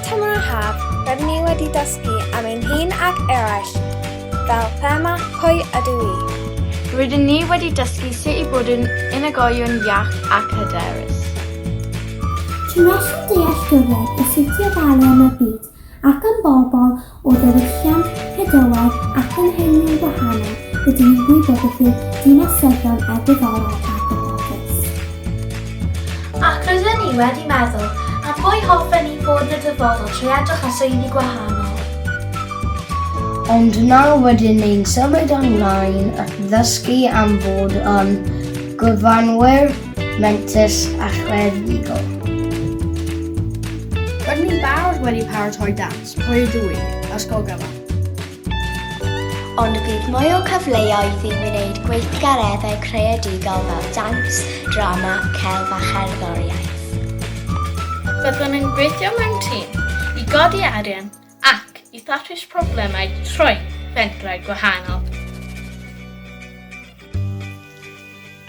tymor yr haf, rydyn ni wedi dysgu am ein hun ac eraill fel thema Pwy ydw i? Rydyn ni wedi dysgu sut i bod yn unigolion iach ac hyderus. Trwy wella dealltwriaeth o sut i ofalu am y byd ac am bobl o ddiwylliant, credoau ac anghenion gwahanol, rydyn ni'n gwybod beth yw dinasyddion egwyddorol a gwybodus. Ac rydyn ni wedi meddwl am bwy hoffen ni fod yn y dyfodol trwy edrych ar swyddi gwahanol. Ond nawr rydyn ni'n symud ymlaen at ddysgu am fod yn gyfanwyr mentrus a chreadigol. Rydyn ni'n barod wedi paratoi dawns. Pwy ydw i? Ysgol gyfan. Ond bydd mwy o cyfleoedd i wneud gweithgareddau creadigol fel dawns, drama, celf a cherddoriaeth. Byddwn yn gweithio mewn tîm i godi arian ac i ddatrys problemau trwy fentrau gwahanol.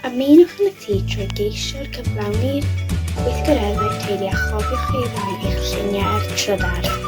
Ymunwch yn y tŷ trwy geisio cyflawni'r gweithgareddau teulu a chofiwch i roi eich lluniau ar Trydar.